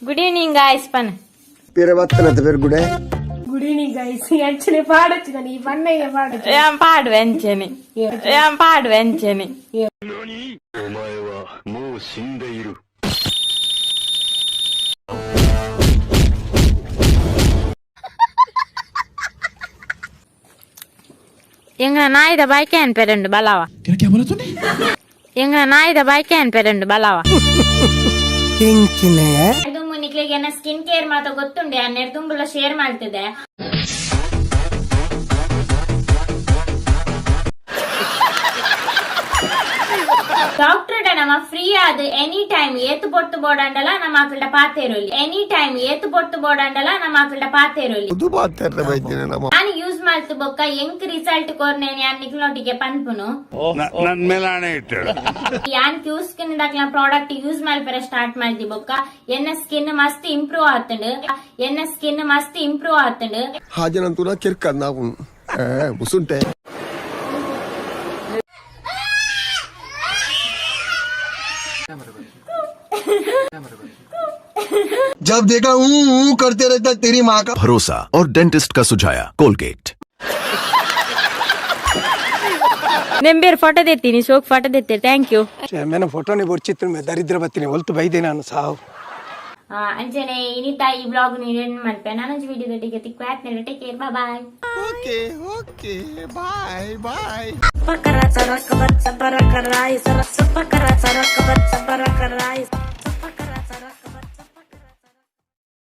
Good evening guys ಪನ್. ಪಿರ ಬತ್ತನತ ಪೆರ್ಗುಡೆ. Good evening guys. ಅಂಚನೆ ಪಾಡೊಚ್ಚಿ ನಾನು ಈ ಬಣ್ಣಗೆ ಪಾಡೊಚ್ಚಿ. ಯಾನ್ ಪಾಡುವೆ ಅಂಚನೆ, ಯಾನ್ ಪಾಡುವೆ ಅಂಚನೆ. お前はもう死んでいる。 ಎಂಗ್ನ ನಾಯಿದ ಬಾಯ್ಕೆ ಅನ್ಪೆರಂಡು ಬಲವ. ಎಂಗ್ನ ನಾಯಿದ ಬಾಯ್ಕೆ ಅನ್ಪೆರಂಡು ಬಲವ. ದುಂಬು ನಿಕ್ಲೆಗೆ ಎನ್ನ ಸ್ಕಿನ್ ಕೇರ್ ಮಾತ ಗೊತ್ತುಂಡೆ ಅನ್ನೆರ್ ದುಂಬುಲ ಶೇರ್ ಮಾಡ್ತಿದೆ. ಡಾಕ್ಟರ್ ನಮ್ಮ ಫ್ರೀ ಆದ್ ಎನಿ ಟೈಮ್ ಏತು ಪೊರ್ತು ಬೋಡಂಡಲ ನಮ್ಮ ಅಕಲ್ಡ ಪಾತೇರೊಲಿ. ಎನಿ ಟೈಮ್ ಏತು ಪೊರ್ತು ಬೋಡಂಡಲ ನಮ್ಮ ಅಕಲ್ಡ ಪಾತೇರೊಲಿ. ಉದು ಪಾತೆರ್ರೆ ಬೈದಿನ ನಮ್ಮ. ನಾನು ಯೂಸ್ ಮಾಡ್ತು ಬೊಕ್ಕ ಎಂಕ್ ರಿಸಲ್ಟ್ ಕೊರ್ನೇನಿ ನಿಕ್ಲೊಟ್ಟಿಗೆ ಪನ್ಪುನು. ನನ್ ಮೇಲೆ ಆಣೆ ಇಟ್ಟು. ಯಾನ್ ಕ್ಯೂ ಸ್ಕಿನ್ ದಕ್ಲ ಪ್ರಾಡಕ್ಟ್ ಯೂಸ್ ಮಲ್ಪೆರೆ ಸ್ಟಾರ್ಟ್ ಮಾಡ್ದಿ ಬೊಕ್ಕ ಎನ್ನ ಸ್ಕಿನ್ ಮಸ್ತ್ ಇಂಪ್ರೂವ್ ಆತಂಡ್. ಎನ್ನ ಸ್ಕಿನ್ ಮಸ್ತ್ ಇಂಪ್ರೂವ್ ಆತಂಡ್. ಹಾಜನಂತೂ ಕಿರ್ಕ ನಾವು ಮುಸುಂಟೆ. जब देखा ऊ ऊ करते रहता तेरी माँ का। भरोसा और डेंटिस्ट का सुझाया कोलगेट। ನಿಂಬೇರ್ ಫೋಟೋ ತೆತ್ತೀನಿ, ಶೋಕ್ ಫೋಟೋ ತೆತ್ತೆ. Thank you. ಮೇನ ಫೋಟೋನೇ ಬೊರ್ಚಿತ್ತು ದರಿದ್ರ ಬತ್ತೀನಿ ಒಲ್ತು ಬೈದೆ ನಾನು ಸಾವು. ಅಂಚನೆ ಇನಿತಾ ಈ ಬ್ಲಾಗ್ ನೀವೇನ್ ಮನ್ಪೆ ನಾನೊಂಜಿ ವಿಡಿಯೋದೊಟ್ಟಿಗೆ ತಿಕ್ಕು. Take care, bye. Okay okay, bye bye. Pakara, saraka, batsa, baraka, rai, sarasa, pakara, saraka, batsa, baraka, rai.